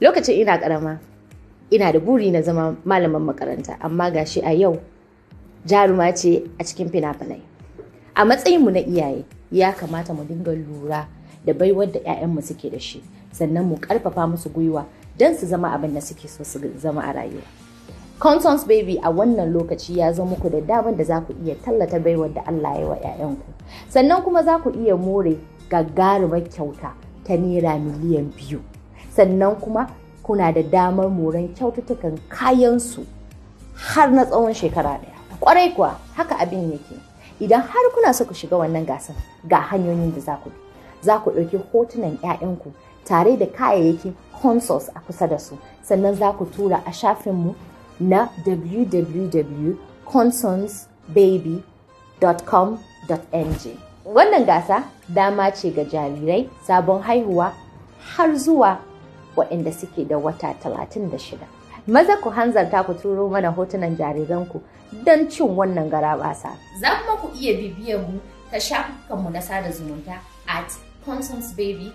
Lokacin ina karama, ina da buri na zama malamin makaranta, amma gashi a yau jaruma ce a cikin fina-finai. A matsayinmu na iyaye, ya kamata mu dinga lura da baiwar da 'ya'yanmu suke da shi, sannan mu karfafa musu gwiwa don su zama abin da suke so su zama a rayuwa. Consons Baby a wannan lokaci ya zo muku da damar da za ku iya tallata baiwar da Allah ya wa 'ya'yanku. Sannan kuma za ku iya more gagarumar kyauta ta ₦2 miliyan. Sannan kuma kuna da damar moran kyaututtukan kayansu har na tsawon shekara ɗaya. Kwarai kuwa, haka abin yake. Idan har kuna so ku shiga wannan gasar, ga hanyoyin da za ku bi. Za ku ɗauki hotunan 'ya'yanku tare da kayayyakin Consols a kusa da su, sannan za ku tura a shafinmu na www.consonsbaby.com.ng. Wannan gasa dama ce ga jarirai sabon haihuwa har zuwa waɗanda suke da wata 36. Maza ku hanzarta ku turo mana hotunan jariranku don cin wannan garabasa. Za kuma ku iya bibiyan mu ta shafukanmu na sada zumunta @consonsbabyng.